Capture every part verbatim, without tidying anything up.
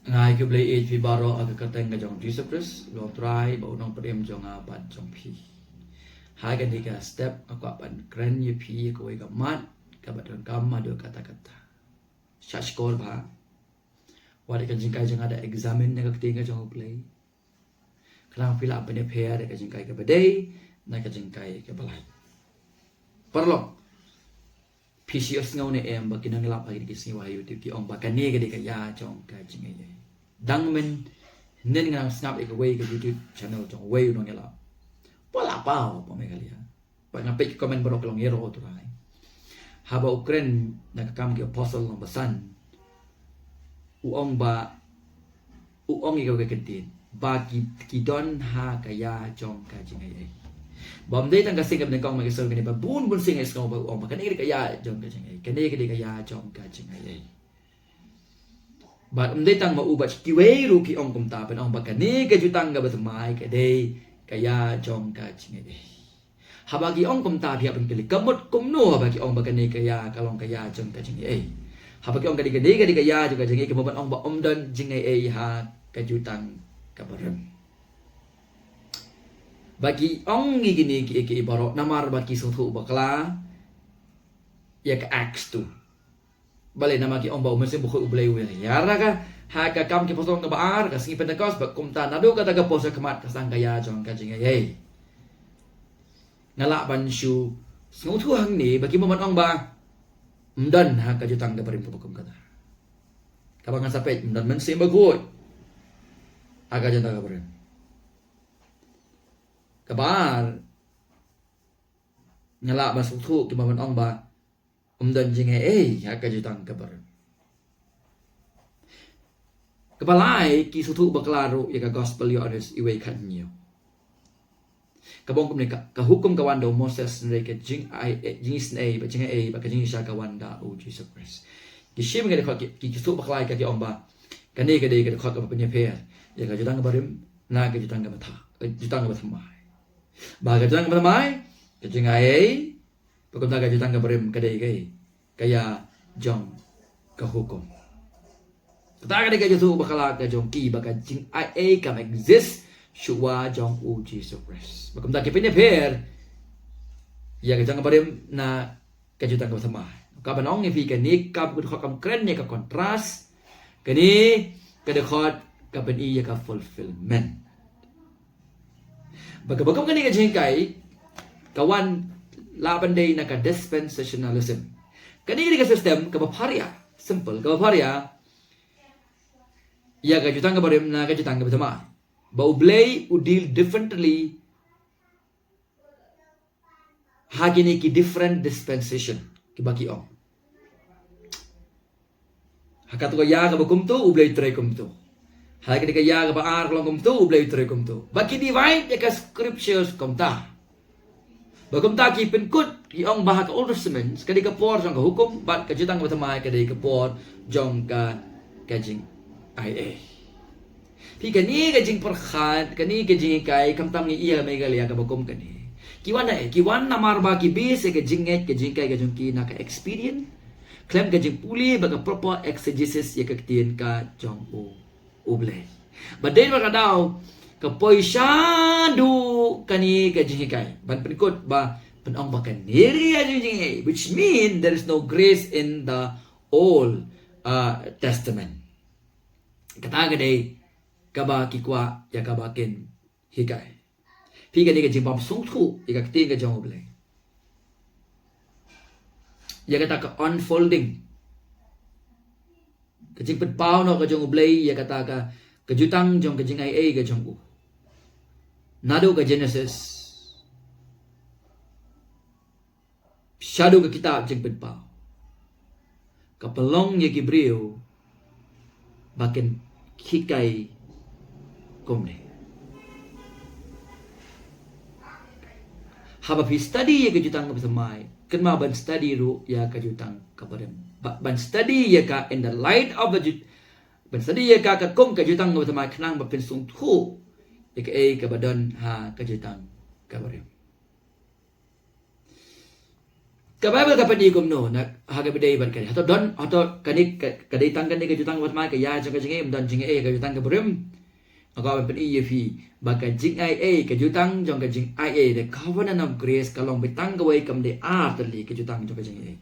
Nga ai khublei ïa phi baroh ha ka kyrteng ka jong Jisu Khrist, u Trai, bad u nongpynim jong nga bad jong phi. Ha kane ka step nga kwah ban kren ïa phi ïa kawei ka mat kaba donkam haduh katta katta. Shah shkor bha. Wat ïa ka jinghikai jong nga da examine na ka ktien ka jong U Blei. Khnang phi lah ban ïapher ïa ka jinghikai kaba dei na ka jinghikai kaba lait. Paralok, phi shu ïohsngew ne em ba ki nongïalap ha kine ki sngi ha YouTube ki ong ba kane ka dei ka ïa jong ka jingaiei. Dang mynhynnin nga sngap ïa kawei ka YouTube channel jong uwei u nongïalap. Paw la paw, paw Meghalaya. Ba nga peit ki comment baroh ki long ïaroh, Trai. Haba u kren na ka Kam ki Apostle lynnong ba san, u ong ba, u ong ïa kawei ka ktien ba ki, ki don ha ka ïa jong ka jingaiei. Ba ym dei tang ka sien kaba nyngkong, ma ki sien kane ba bun bun sien nga sngew ba u ong ba kane ka dei ka ïa jong ka jingaiei, kane ka dei ka ïa jong ka jingaiei. Bad ym dei tang ma u, bad kiwei ruh ki ong kumta, ban ong ba kane ka jutang kaba thymmai ka dei ka ïa jong ka jingaiei. Haba ki ong kumta, phi hap ban kylli, ka mut kumno haba ki ong ba kane ka ïa ka long ka ïa jong ka jingaiei? Haba ki ong ka dei, ka dei, ka dei ka ïa jong ka jingaiei, ka mut ban ong ba ym don jingaiei ha ka jutang kaba rim. Ba ki ong ïa kine ki, ki, ki baroh namar ba ki sngewthuh bakla ïa ka Acts two. Balei? Namar ki ong ba U Mynsiem Bakhuid U Blei u ïahiar ha ka, ha ka Kam ki Apostol kaba ar, ka sngi Pentekost, bad kumta naduh kata ka por shakhmat ka sdang ka ïa jong ka jingaiei. Nga lah ban shu sngewthuh hangne ba ki mut ban ong ba ym don ha ka jutang kaba rim kaba kum kata. Kaba ngan sa peit, ym don Mynsiem Bakhuid ha ka jutang kaba rim. Kaba ar, nga lah ban sngewthuh ki mut ban ong ba ym don jingaiei ha ka jutang kaba rim. Kaba lai, ki sngewthuh bakla ruh ïa ka Gospel Ïoannis uwei khathynñiew. Kaba ong kumne, ka, ka hukum ka wan da u Moses, hynrei ka jingaiei, jingisynei bad jingaiei bad ka jingisha ka wan da U Jisu Khrist. Ki shim ka dkhot, ki, ki sngewthuh bakla ïa ka, ki ong ba kane ka dei ka dkhot kaba pynïapher ïa ka jutang kaba rim na ka jutang kaba tha, eh, jutang kaba thymmai. Ba ka jutang kaba thymmai, ka jingaiei, bad kumta ka jutang kaba rim ka dei ka, ka ïa jong ka hukum. Kata ka dei ka jingsngewthuh bakla ka jong ki ba ka jingaiei kam exist shuwa jong U Jisu Khrist. Bad kumta ki pynïapher ïa ka jutang kaba rim na ka jutang kaba thymmai. Kaba nga ong ïa phi, kane ka dkhot kam kren ïa ka contrast, kane ka dkhot ka pyni ïa ka fulfillment. Ba kaba kum kane ka jinghikai ka wan lah ban dei na ka dispensationalism. Kane ka dei ka system kaba pharia, simple, kaba pharia ïa ka jutang kaba rim na ka jutang kaba thymmai. Ba U Blei u deal differently ha kine ki different dispensation kiba ki ong. Ha kato ka ïa kaba kumto, U Blei u trei kumto. Ha kane ka ïa kaba ar ka long kumto, U Blei u trei kumto. Ba ki divide ïa ka scriptures kumta. Ba kumta ki pynkut, ki ong ba ha ka Old Testament ka dei ka por jong ka hukum, bad ka jutang kaba thymmai ka dei ka por jong ka, ka jingaiei. Phi, kane ka jingpyrkhat, kane ka jinghikai, khamtam ngi ïa Meghalaya kaba kum kane, ki wan na, ki wan namar ba ki base ïa ka jingngeit, ka jinghikai ka jong ki na ka experience, khlem ka jingpule bad ka proper exegesis ïa ka ktien ka jong U, U Blei. Ba dei ba ka daw ka poi shaduh kane ka jinghikai ban pynkut ba, ban ong ba kane ka ïa jong jingaiei, which mean there is no grace in the Old, uh, Testament. Kata ka dei kaba ki kwah ïa kaba kin hikai. Phi, kane ka jingbym sngewthuh ïa ka ktien ka jong U Blei, ïa kata ka unfolding, ka jingpynpaw noh ka jong U Blei ïa kata ka, ka jutang jong ka jingaiei ka jong u. Naduh ka Genesis shaduh ka kitab Jingpynpaw, ka pynlong ïa ki briew ba kin hikai kumne. Haba phi study ïa ka jutang kaba thymmai, kynmaw ban study ruh ïa ka jutang kaba rim. Ba, ban study ïa ka in the light of the jut-, ban study ïa ka katkum ka jutang kaba thymmai, khnang ba phin sngewthuh ïa kaei kaba don ha ka jutang kaba rim. Ka Baibl ka pyni kumno na ha kaba ïadei bad kane? Hato don, hato kane ka, ka dei tang kane ka jutang kaba thymmai, ka ïa jong ka jingaiei, ym don jingaiei ha ka jutang kaba rim? Nga kwah ban pyni ïa phi ba ka jingaiei, ka jutang jong ka jingaiei, the covenant of grace, ka long beit tang kawei, kam dei ar tylli ka jutang jong ka jingaiei.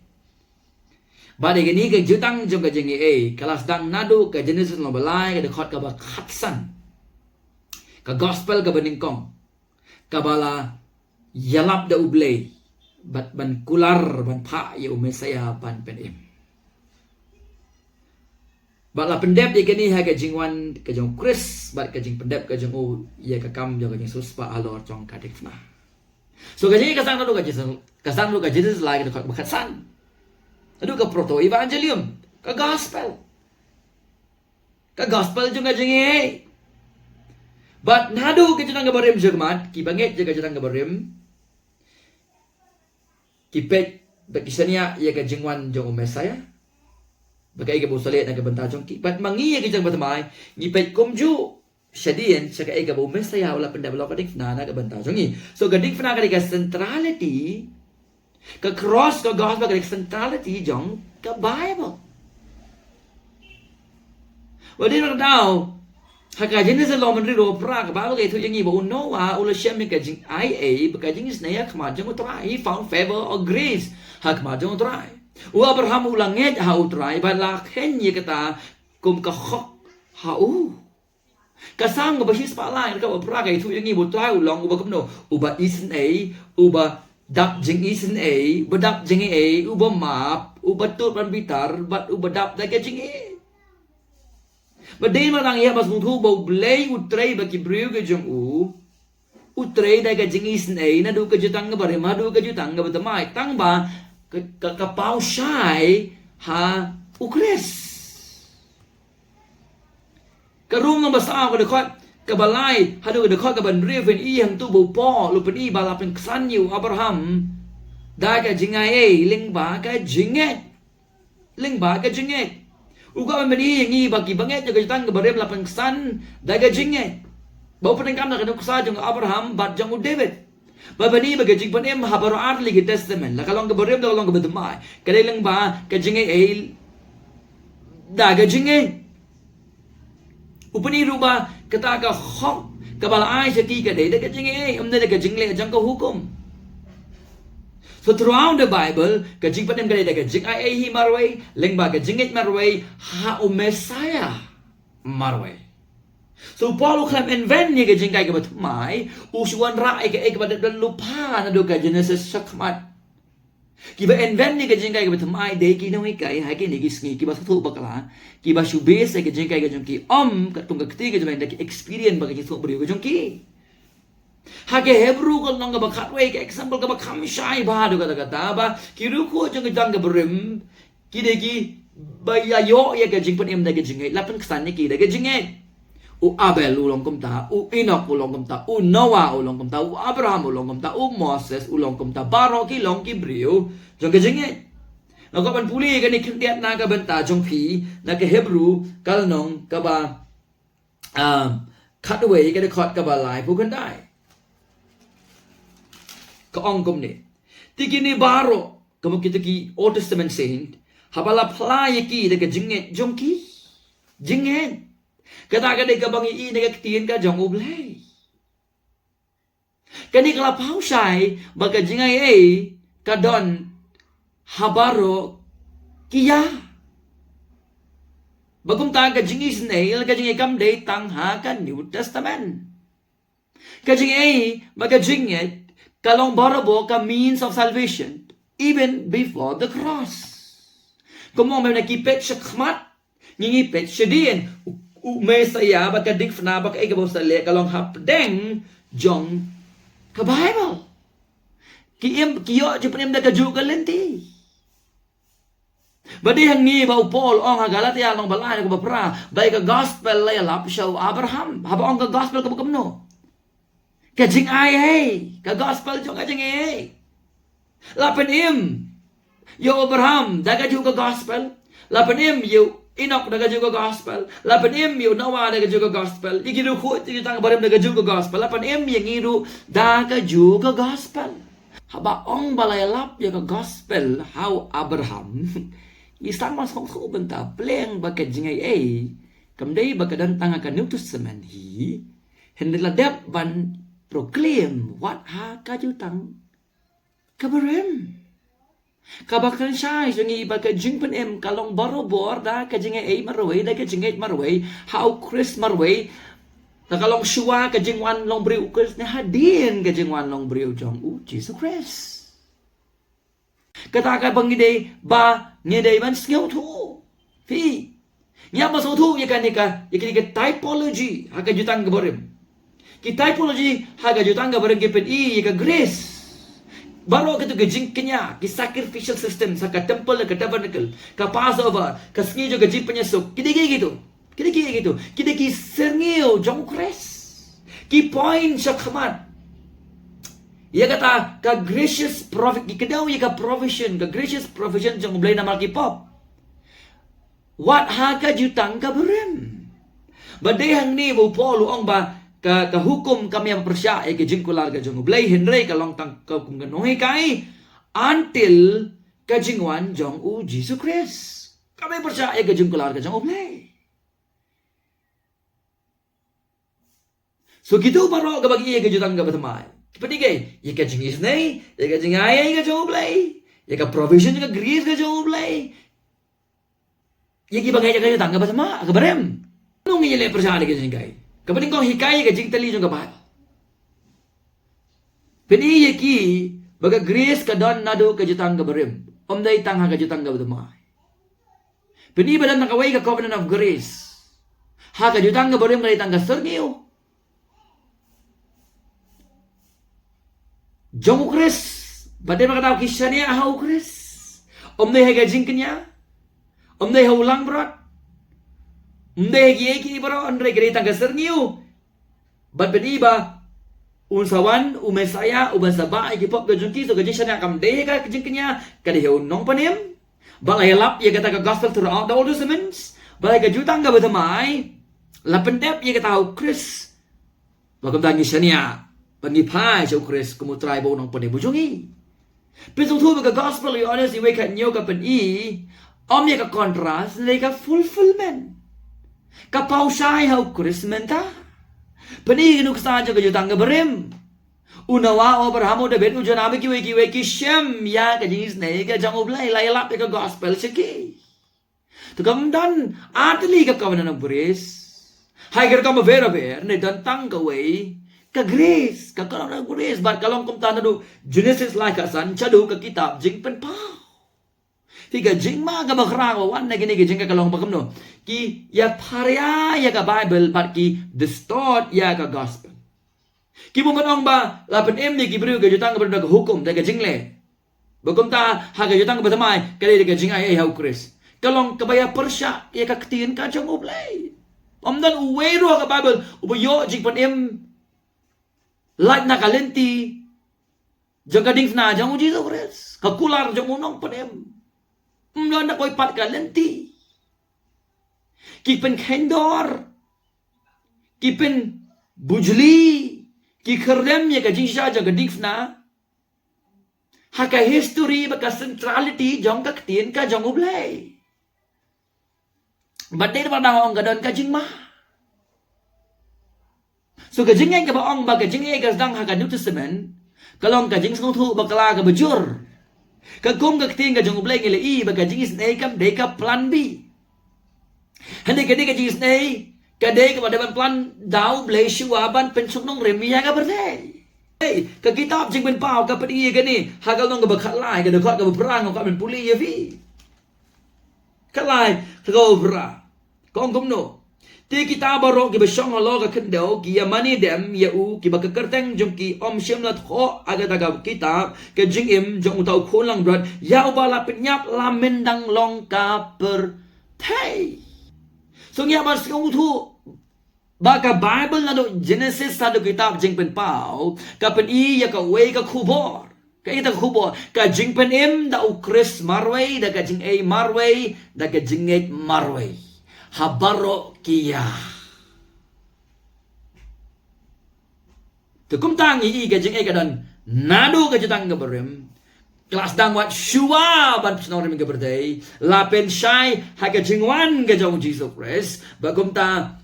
Bad ïa kane ka jutang jong ka jingaiei ka la sdang naduh ka Genesis lynnong ba lai, ka dkhot kaba khatsan. Ka gospel kaba nyngkong kaba la ïalap da U Blei bad ban kular ban phah ïa u Messaïah ban pynim. Bad la pyndep ïa kane ha ka jingwan ka jong u Khrist bad ka jingpyndep ka jong u ïa ka kam jong ka jingsiewspah halor jong ka diengphna. So ka jingaiei ka sdang naduh ka Genesis, ka sdang naduh ka Genesis lai, ka dkhot ba khatsan. Naduh ka proto evangelium, ka gospel. Ka gospel jong ka jingaiei. Bad naduh ka jutang kaba rim shakhmat, kiba ngeit ïa ka jutang kaba rim, ki peit bad ki shaniah ïa ka jingwan jong u Messaïah, ba kaei kaba u sa leh na ka bynta jong ki. Bad ma ngi ïa ka jutang kaba thymmai, ngi peit kumjuh shadien sha kaei kaba u Messaïah u la pyndep halor ka diengphna na ka bynta jong ngi. So ka diengphna ka dei ka centrality, ka cross, ka gospel ka dei ka centrality jong ka Baibl. Bad dei na kata ka daw, ha ka Genesis lynnong ba hynriew, lynnong ba phra, ka Baibl ka ïathuh ïa ngi ba u Noah u la shem ïa ka jingaiei bad ka jingisynei ha khmat jong u Trai. He found favor or grace ha khmat jong u Trai. U Abraham u la ngeit ha u Trai bad la kheiñ ïa kata kum ka hok ha u. Ka Salm kaba shispah lai, ka dkhot ba phra, ka ïathuh ïa ngi ba u Trai u long uba kumno? Uba isynei, uba dap jingisynei, uba dap jingaiei, uba map, uba tut ban bitar bad uba dap da ka jingïeit. Bad dei namar ngi hap ban sngewthuh ba U Blei u trei bad ki briew ki jong u, u trei da ka jingisynei naduh ka jutang kaba rim haduh ka jutang kaba thymmai, tangba ka, ka, ka paw shai ha u Khrist. Ka Rom lynnong ba saw, ka dkhot kaba lai haduh ka dkhot kaba hynriew, phin i hangto ba u Paul u pyni ba la pynksan ïa u Abraham da ka jingaiei lyngba ka jingngeit. Lyngba ka jingngeit. U kwah ban pyni ïa ngi ba kiba ngeit ïa ka jutang kaba rim la pynksan da ka jingngeit. Ba u pyndonkam da ka nuksa jong u Abraham bad jong u David. Ba pyni ba ka jingpynim ha baroh artylli ki testament, la ka long kaba rim, la ka long kaba thymmai, ka dei lyngba ka jingaiei da ka jingngeit. U pyni ruh ba kata ka hok kaba la ai sha ki ka dei da ka jingaiei, ym dei da ka jingleh jong ka hukum. So throughout the Bible, ka jingpynim ka dei da ka jingaiei hi marwei, lyngba ka jingngeit marwei ha u Messaïah marwei. So u Paul u khlem invent ïa ka jinghikai kaba thymmai, u shu wanrah ïa kaei kaba dep don lypa naduh ka Genesis shakhmat. Kiba invent ïa ka jinghikai kaba thymmai dei ki nonghikai ha kine ki sngi, kiba sngewthuh bakla, kiba shu base ïa ka jinghikai ka jong ki, ym katkum ka kti ka jong, da ki experience bad ka jingsngewthuh briew ka jong ki. Ha ka Hebru ka lynnong kaba khatwei, ka example kaba kham shai bha haduh katta katta, ba ki riewkhuid jong ka jutang kaba rim ki dei kiba ïa ïoh ïa ka jingpynim da ka jingngeit, la pynksan ïa ki da ka jingngeit. U Abel u long kumta, u Enok u long kumta, u Noah u long kumta, u Abraham u long kumta, u Moses u long kumta, baroh ki long ki briew jong ka jingngeit. Nga kwah ban pule kane khyndiat na ka bynta jong phi, na ka Hebru ka lynnong kaba, um, khatwei, ka dkhot kaba laiphew khyndai. Ka ong kumne: Te kine baroh, ka mut kita ki Old Testament saint, haba la phla ïa ki da ka jingngeit jong ki, jingngeit, kata ka dei kaba ngi i na ka ktien ka jong U Blei. Kane ka la paw shai ba ka jingaiei ka don ha baroh ki ïa. Ba kumta ka jingisynei, ka jingngeit kam dei tang ha ka New Testament. Ka jingaiei bad ka jingngeit ka long barabor ka means of salvation even before the cross. Kumba ong mynta, ngi peit shakhmat, ngi, ngi peit shadien, u, u Messaïah bad ka diengphna bad kaei kaba u sa leh ka long hapdeng jong ka Baibl. Ki im, ki ïoh jingpynim da kajuh ka lynti. Ba dei hangne ba u Paul u ong ha Galatia lynnong ba lai, dkhot ba phra, ba ïa ka gospel la ïalap sha u Abraham. Haba ong ka gospel kaba kumno? Ka jingaiei, ka gospel jong ka jingaiei. La pynim ïa u Abraham da kajuh ka gospel. La pynim ïa u Enok da kajuh ka gospel. La pynim ïa u Noah da kajuh ka gospel. Ïa ki riewkhuid jong ka jutang barim da kajuh ka gospel. La pynim ïa ngi ruh da kajuh ka gospel. Haba ong ba la ïalap ïa ka gospel ha u Abraham, ngi sdang ban sngewthuh bynta pleng ba ka jingaiei kam dei ba ka don tang ha ka New Testament hi, hynrei la dep ban proclaim wat ha ka Jutang ka Barim. Kaba kren shai jong ngi ba ka jingpynim ka long barabor da ka jingaiei marwei, da ka jingngeit marwei ha u Khrist marwei. Ka long shuwa ka jingwan long briew u Khrist ne hadien ka jingwan long briew jong u Jisu Khrist. Kata ka ba ngi dei ba ngi dei ban sngewthuh. Phi, ngi ïa ba sngewthuh ïa kane ka, ïa kane ka typology ha ka Jutang ka Barim. Ki typology ha ka Jutang ka Barim ki pyni ïa ka grace. Baroh kito ki jingkñia, ki sacrificial system, ha ka temple, ka tabernacle, ka Passover, ka sngi jong ka jingpynïasuk, ki dei kiei kito? Ki dei kiei kito? Ki dei ki syrngiew jong u Khrist. Ki point shakhmat ïa kata ka gracious provi-, ki kdew ïa ka provision, ka gracious provision jong u Blei namar ki pop. Wat ha ka Jutang ka Barim. Ba dei hangne ba u Paul u ong ba ka, ka hukum kam ïa pyrshah ïa ka jingkular ka jong u Blei, hynrei ka long tang ka hukum ka nonghikai until ka jingwan jong u Jisu Khrist. Kam ïa pyrshah ïa ka jingkular ka jong u Blei. So kito baroh kaba ngi ïa ka Jutang kaba thymmai, ki pyni ïa ka jingisynei, ïa ka jingai, ïa ka jong u Blei, ïa ka provision, ïa ka grace ka jong u Blei. Ïa kiba ngi ïa ka Jutang kaba thymmai, kaba rem. Ngi ïa leh pyrshah ïa ka jingkai. Kaba nyngkong, hikai ïa ka jingtylli jong ka Baibl. Pyni ïa ki ba ka grace ka don naduh ka Jutang kaba rem, ym dei tang ha ka Jutang kaba thymmai. Pyni ba don tang kawei ka covenant of grace ha ka Jutang kaba rem, ka dei tang ka syrngiew jong u Khrist. Ba dei ba ka dei ki shaniah ha u Khrist, ym dei ha ka jingkñia, ym dei ha u langbrot, ym dei ha kiei kiei baroh, hynrei ka dei tang ka syrngiew. Bad pyni ba un sa wan u Messiah uban sa bah ïa ki pop ka jong ki. So ka jingshaniah kam dei ha ka jingkñia, ka dei ha u Nongpynim. Ba la ïalap ïa kata ka gospel throughout the Old Testament. Ba la ka Jutang kaba thymmai la pyndep ïa kata ha u Khrist. Ba kumta ngi shaniah, ba ngi phai sha u Khrist kum u Trai bad u Nongpynim u jong ngi. Pynsngewthuh ba ka gospel u Ïoannis uwei khathynñiew ka pyni, ym ïa ka contrast, hynrei ka fulfillment. Ka paw shai ha u Khrist mynta. Pyni ïa ka nuksa jong ka Jutang kaba rem. U Noah, u Abraham, u David, u Jonah, bad kiwei kiwei ki shem ïa ka jingisynei ka jong u Blei, la ïalap ïa ka gospel sha ki. Te kam don artylli ka covenant of grace. Ha ki rukom baber baber, ne don tang kawei ka grace, ka covenant of grace. Bad ka long kumta naduh Genesis lai khatsan shaduh ka kitab Jingpynpaw. Te ka jingma kaba khraw wan na kine ki jingkha ka long ba kumno ki ïa pharia ïa ka Baibl bad ki distort ïa ka gospel. Ki bym ong ba la pynim ïa ki briew ka Jutang kaba rem da ka hukum, da ka jingleh. Ba kumta ha ka Jutang kaba thymmai ka dei da ka jingaiei ha u Khrist. Ka long kaba ïa pyrshah ïa ka ktien ka jong u Blei. Ym don uwei ruh ha ka Baibl uba ïoh jingpynim lait na ka lynti jong ka diengphna jong u Jisu Khrist, ka kular jong u Nongpynim. Ym don na kawei pat ka lynti. Ki pynkheiñdor, ki pynbujli, ki khyrdem ïa ka jingshisha jong ka diengphna ha ka history bad ka centrality jong ka ktien ka jong u Blei. Bad dei ba dang ong ka don ka jingma. So ka jingngeit kaba ong ba ka jingaiei ka sdang ha ka New Testament ka long ka jingsngewthuh bakla kaba jur. Ka kum ka ktien ka jong u Blei ngi la ïohi ba ka jingisynei kam dei ka plan B. Hynrei ka dei ka jingisynei ka dei kaba dei ban plan da u Blei shuwa ban pynshong nongrim ïa ka pyrthei. Hei, ka kitab Jingpynpaw ka pyni ïa kane ha ka lynnong kaba khatlai, ka dkhot kaba phra, nga kwah ban pule ïa phi. Khatlai, ka dkhot kaba phra. Ka ong kumno? Te kita baroh kiba shong halor ka khyndew ki ïa mane dem ïa u, kiba ka kyrteng jong ki ym shym la thoh ha kata ka kitab ka jingim jong uta u Khun langbrot ïa uba la pynïap la myndang long ka pyrthei. So ngi ïa ban sngewthuh ba ka Baibl naduh Genesis haduh kitab Jingpynpaw ka pyni ïa kawei ka khubor. Kaei kata ka khubor? Ka jingpynim da u Khrist marwei, da ka jingaiei marwei, da ka jingngeit marwei ha baroh ki ïa. Te kumta ngi ïohi ka jingaiei ka don Naduh ka jutang ka barim, ka la sdang wat shuwa ban pynshnong rim ka pyrthei, la pynshai ha ka jingwan ka jong u Jisu Khrist, ba kumta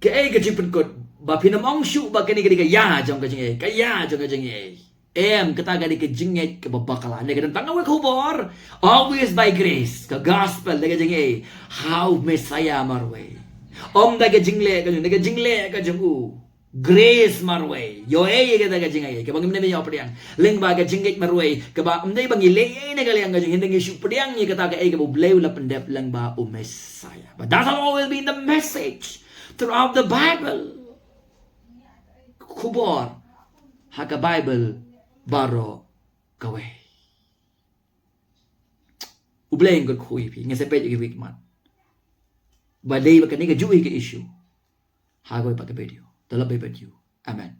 kaei ka jingpynkut, ba phin ym ong shuh ba kane ka dei ka ïa jong ka jingaiei, ka ïa jong ka jingaiei. Em, kata ka dei ka jingngeit kaba bakla. Ne ka don tang kawei ka khubor, always by grace, ka gospel, da ka jingaiei ha u Messiah marwei. Ym da ka jingleh ka jong, da ka jingleh ka jong u. Grace marwei. Ïoh ei ïa kata ka jingaiei kaba ngim dei ban ïoh pdiang lyngba ka jingngeit marwei, kaba ym dei ba ngi leh ei na ka liang ka jong, hynrei ngi shu pdiang ïa kata kaei kaba U Blei u la pyndep lyngba u Messiah. But that's how always been the message throughout the Bible. Khubor ha ka Bible baroh kawei. U Blei un kyrkhu ïa phi. Ngin sa peit ïa ka week mat ba dei ba kane ka juh ïa ka issue ha kawei pat ka video. To lap bad ïa u. Amen.